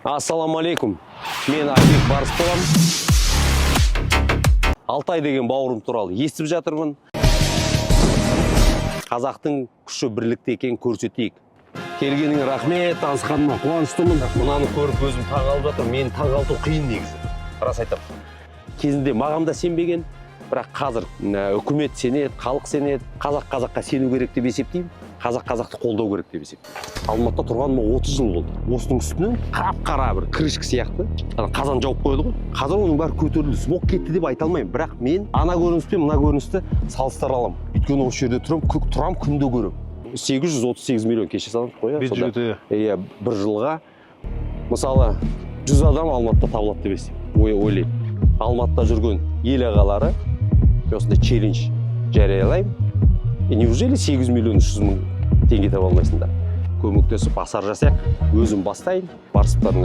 Ассалаумағалейкум, мен Айбек Барыс боламын. Алтай деген бауырым туралы естіп жатырмын. Қазақтың күші бірлікте екенін көрсетейік. Келгеніңе рахмет, танысқаныма қуаныштымын. Мынаны көріп, өзім таңғалып жатырмын. Мені таңғалту қиын негізі, рас айтамын. Кезінде маған да сенбеген, бірақ қазір үкімет сенеді, халық сенеді. Қазақ қазаққа сену керек деп есептеймін, қазақ қазақты қолдау керек деп есептеймін. Алматыда тұрғаныма 30 жыл болды. Осының үстінен қап қара бір крышка сияқты ана қазан жауып қояды ғой, қазір оның бәрі көтерілді. Смог кетті деп айта алмаймын, бірақ мен ана көрініс пен мына көріністі салыстыра аламын, өйткені осы жерде тұрамын, тұрамын, күнде көремін. 838 миллион кеше санадық қой, иә, сонда. Бюджеті. Иә, бір жылға, мысалы, 100 адам Алматыда табылады деп есептеймін, ойлаймын. Алматыда жүрген ел ағалары, мен осындай челлендж жариялаймын. И неужели 8 миллион 300 мың теңге таба алмайсыңдар? Көмектесіп, асар жасайық. Өзім бастайын, Барысовтардың.